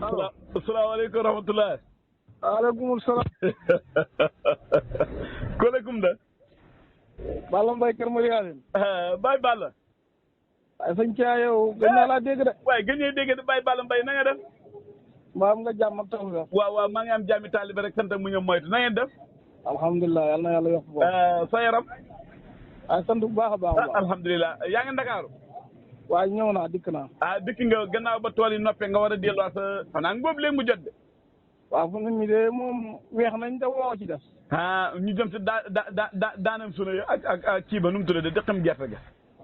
allo asalaamaaleykum wa rahmatulah. waaleykum salaam. kolekum da. Balla Mbaye Kër Mariane. Baye Balla. waaye sëñ Thia yow gën naa laa dégg de. waaye gën ñee dégg de Baye Balla Mbaye na nga def. mbaa am nga jàmm ak taw bi. waaw maa ngi am jàmmi taalibe rek sant mu ñëw moytu na ngeen def. alhamdulilah yal na yàlla yokk ko. sa yaram. waaye sant bu baax a baax a baax. alhamdulilah yaa ngi Ndakaaru. waaye ñëw naa dikk naa. dikk nga gannaaw ba tool yi noppee nga war a delluwaat sa xanaa ngóob léegi mu jot de. waaw fu nit ñi de moom weex nañ te woo ci des. ñu jëm si daanam sunu yo ak kii ba nu mu tuddee de dëkkam gerte ga.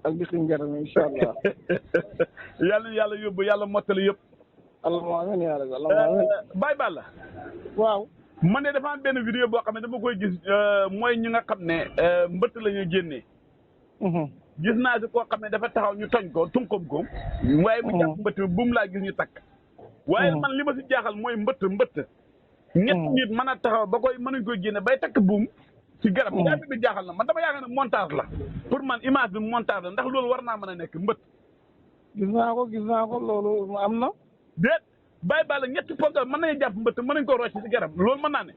ak dikkim gerte mi incha allah. yàlla yóbbu yàlla mottali yëpp. allahumma amiin yaa rabbi allahumma amiin. Baye Balla. waaw. man de dafa am benn vidéo boo xam ne dama koy gis mooy ñi nga xam ne mbëtt la ñuy génnee. gis naa si koo xam ne dafa taxaw ñu toñ ko tunkoom ko. waaye mu jàpp mbëtt mi bu mu laa gis ñu takk. waaye man li ma si jaaxal mooy mbëtt. ñett nit mën a taxaw ba koy mënuñ koy génne bay takk buum. si garab bi jaaxal na man dama yaakaar ne montage la. pour man image bi montage la ndax loolu war naa mën a nekk mbëtt. gis naa ko loolu am na. déet Baye Balla ñetti ponkal mën nañu jàpp mbëtt mën nañu ko rocc si garab loolu mën naa ne.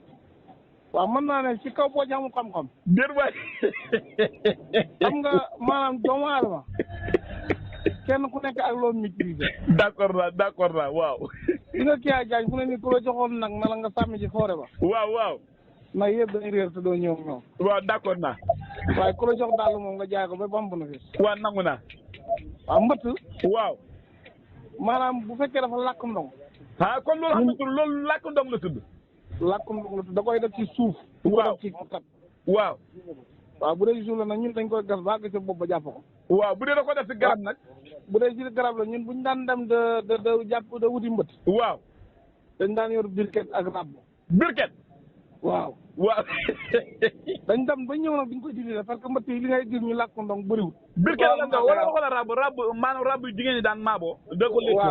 waaw mën naa ne ci kaw boo ci amul xam-xam. déet waay. xam nga maanaam doomu aadama kenn ku nekk ak loolu maîtriser. d'accord naa waaw. li nga kii jaaj fu ne ni ku la joxoon nag na la nga sàmmi ci foore ba. waaw. nag yëpp dañuy réer te doo ñëw ñoom. waaw d'accord naa. waaye ku la jox daal moom nga jaay ko ba bamb na fi. waaw nangu naa. waaw mbëtt. waaw. maanaam bu fekkee dafa làkk ndong. kon loolu xam nga loolu làkk ndong la tudd. làkk ndong la tudd da koy def ci suuf. waaw du ko def ci kat. waaw. waaw bu dee ci suuf la nag ñun dañ koy gas ba àgg ca bopp ba jàpp ko. waaw bu dee da ko def si garab nag. bu dee ci garab la ñun bu ñu daan dem de jàpp de wuti mbëtt. waaw. dañ daan yor birket ak rab. birket. waaw. dañ dem ba ñëw nag duñ ko utiliser parce que mbëtt yi li ngay gis ñu làkk ndong bëriwul. birket la nga wala rab maanaam rab yu jigéen ñi daan maaboo. da ko lekk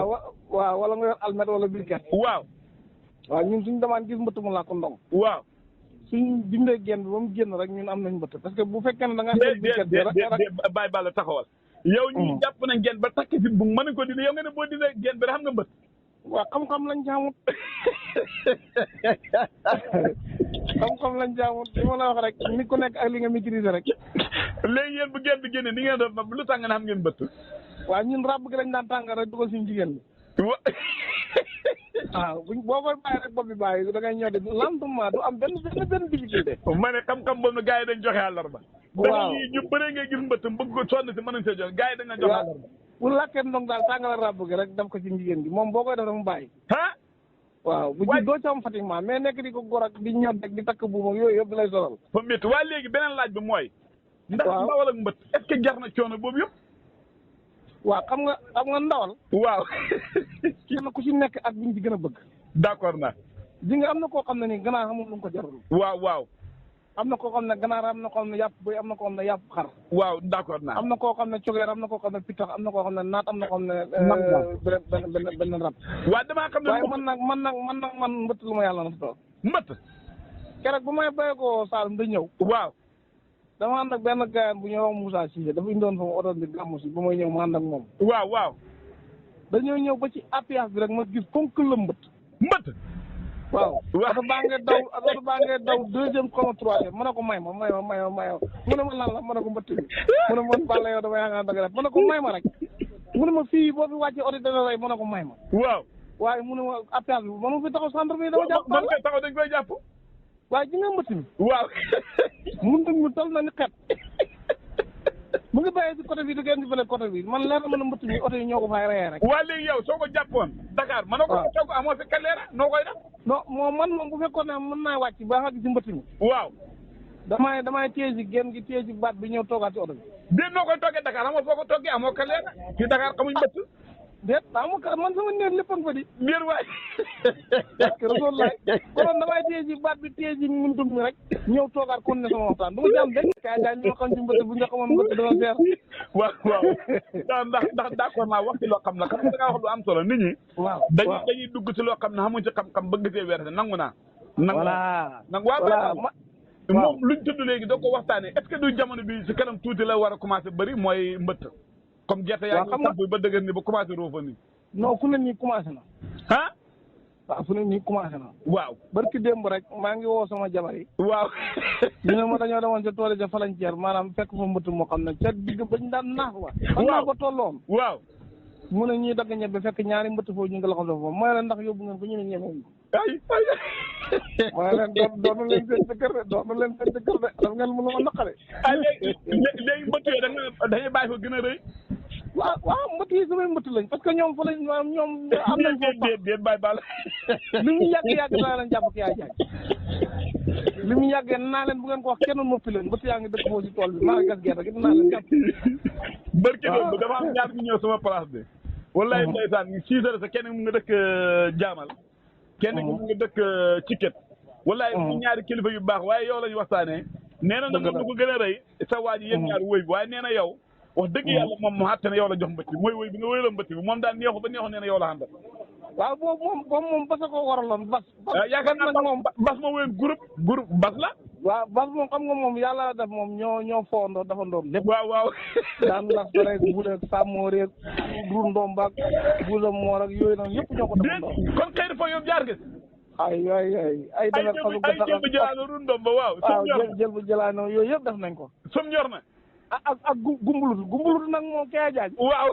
waaw wala nga yor almet wala birket. waaw. waaw ñun suñu demaan gis mbëtt mu làkk ndong. waaw. suñ dindee genn bi ba mu génn rek ñun am nañ mbëtt parce que bu fekkee ne da nga jël birket bi rek Baye Balla taxawal. yow ñu jàpp nañ genn ba takk fi bu mën nañ ko dindi yow nga ne boo dindee genn bi rek xam nga mbëtt. waaw xam-xam lañ jaamut. xam-xam lañ jaamut li ma la wax rek nit ku nekk ak li nga maîtriser rek. léegi yéen bu genn bi génnee ni ngeen def ba lu tax ngeen xam ngeen mbëtt. waaw ñun ràbb gi dañ daan tàngal rek dugal suñu jigéen bi. waaw boo koy bàyyi rek bopp bi bàyyi da ngay ñëw de lentement du am benn difficulté. ma ne xam-xam boobu gars yi dañ joxe àllarba. waaw ñu bëree ngay gis mbëtt bëgg ko sonn si mën nañ see jox gars yi dañ la joxe àllarba. bu làkkee ndong daal tàngal ràbb gi rek def ko ci jigéen bi moom boo koy def rek mu bàyyi. waaw bu ji doo ci am fatiguement mais nekk di ko gor ak di ñor ak di takk buum ak yooyu yëpp lay sonal. fa métti waaye léegi beneen laaj bi mooy. ndax ndawal ak mbëtt est-ce que jar na coono boobu yëpp. waaw xam nga ndawal. waaw. kenn ku ci nekk ak biñ ci gën a bëgg. d'accord na. di nga am na koo xam ne nii ganaar xamul lu mu ko jarul. waaw. am na koo xam ne ganaar am na koo xam ne yàpp bëy am na koo xam ne yàpp xar. waaw d'accord naa. am na koo xam ne cogeer am na koo xam ne pitax am na koo xam ne naat am na koo xam ne. benn rab. waaw damaa xam ne. waaye man mbëtt lu ma yàlla na fa toog. mbëtt. keroog bu may béyee ko Saalum da ñëw. waaw. dama ànd ak benn gars bu ñuy wax Moussa Cissé dafa indoon fa ma oto bi gàmmu si ba may ñëw ma ànd ak moom. waaw. dañoo ñëw ba ci appuyage bi rek ma gis fonk la mbëtt. waaw oto baa ngee daw deuxième comme troisième mu ne ko may ma mu ne ma lan la mu ne ko mbëtt bi mu ne man Balla yow dama yaakaar danga def mu ne ko may ma rek mu ne ma fii boo fi wàccee oto dana rey mu ne ko may ma waaw waaye mu ne ma appuyage bi mënu fi taxaw centre bi dama jàpp man koy taxaw dañ koy jàpp waaye ji nga mbëtt mi waaw mun nañ mu tol na ni xet mu ngi bàyyee si côté bi du ngeen di fële côté bi man leer na mën a mbëtt mi oto yi ñoo ko fay reyee rek. waa léegi yow soo ko jàppoon Dakar mën na ko toog amoo fi kaleera noo koy def. non moom bu fekkoon ne mën naa wàcc ba xàgg si mbëtt mi. waaw. damay téye si génn gi téye si baat bi ñëw toogaat ci oto bi. déet noo koy toggee Dakar amoo foo ko toggee amoo kaleera ci Dakar xamuñ mbëtt. déet man sama néeg lépp a nga fa di. biir waay. parce que rasul laay konoon damay téye si baat bi téye si muntum mi rek ñëw toogaat kon ne sama waxtaan du ma ci am benn kaay daal ñoo xam ci mbëtt bu nga xamoon mbëtt dana seer. waaw ndax d'accord naa wax ci loo xam la xam nga da ngaa wax lu am solo nit ñi. waaw dañuy dugg ci loo xam ne xamuñ ci xam-xam bëgg see weer nangu naa. voilà moom luñ tudd léegi doo ko waxtaanee est-ce que du jamono bi si kanam tuuti la war a commencé bëri mooy mbëtt. comme gerte yaa ngi samp ba dëgër ni ba commencé roofa nii. non ku ne nii commencé na. waaw fu ne nii commencé na. waaw barki démb rek maa ngi woo sama jabar yi. waaw. ñu ne ma dañoo demoon ca tool yi ca Falanceer maanaam fekk fa mbëtt moo xam ne ca digg bañ daan naax wa. xam naa ko tolloon. waaw. mu ne ñuy dagg ñebe fekk ñaari mbëtt foofu ñu ngi la xam ne foofu mooy leen ndax yóbbu ngeen ko ñu ne ñemewuñ ko. ay ay. mooy leen doonu leen seen jëkkër de doonu leen seen jëkkër de daf ngeen mënu ma naqare. ah léegi mbëtt yooyu dañuy bàyyi ko gën a rëy. waaw mbëtt yi samay mbëtt lañ parce que ñoom fa lañ ñoom am nañ foofu déet bàyyi baal. li mu yàgg naa leen jàpp ki yaa jaay li mu yàggee naa leen bu ngeen ko wax kenn noppi leen mbëtt yaa ngi dëkk foofu si tool bi maa ngi gas gerte gi dinaa leen jàpp. barki doon dafa am ñaar ñu ñëw sama place bi. wallaay ndeysaan 6 heures sa kenn mu nga dëkk jaamal. kenn mu nga dëkk Ciket. wallaay mu ñaari kilifa yu baax waaye yow lañu waxtaanee. nee na nag lu ko gën a rëy sa waa ji yéen ñaar wëy bi waaye nee na yow. wax dëgg yàlla moom mu àtte ne yow la jox mbëtt bi mooy wëy bi nga wëy la mbëtt bi moom daal neexu ba neexu nee na yow la àndal. waaw boobu moom bas a ko waraloon bas. yaakaar naa moom bas ma wëyoon groupe bas la. waaw bas moom xam nga moom yàlla def moom ñoo foondoo dafa ndoom lépp. waaw. daan las rek bu dee sàmmoor yeeg dur ndombaak buusa moor ak yooyu noonu yëpp ñoo ko dafa ndoom. kon xëy na foofu yow jaar nga si. ay defar xasu ay jël bu jëlaanoo dur ndomba waaw. jël bu jëlaanoo yooyu yëpp def nañ ko. som ñor na. ak gumbulutu nag moom kee jaaj. waaw.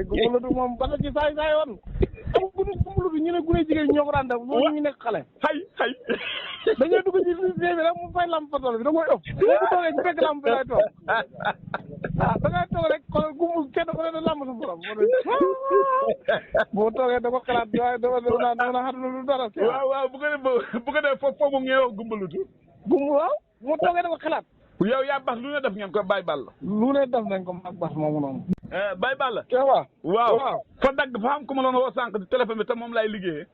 gumbulutu moom bala ci saay woon. am gumbulutu ñu ne gune jigéen ñoo ko daan def loolu ñu nekk xale. xay. dañoo dugg ci biir bi rek mu fay lamp fa tool bi da koy ëpp. boo ko toogee ci fekk lamp bi lay toog. da ngay toog rek kon gumbul kenn ku ne da lamb sa borom. boo toogee da ko xalaat waaye dama xam lu dara. waaw bu ko def foofu mu ngi wax gumbulutu. waaw moo toogee da ko xalaat. yow yaa baax lu ne def ngeen ko Baye Balla. lu ne def nañ ko mag baax moomu noonu. Baye Balla. waaw. fa dagg fa am ku ma doon woo sànq di téléphone bi te moom laay liggéeyee.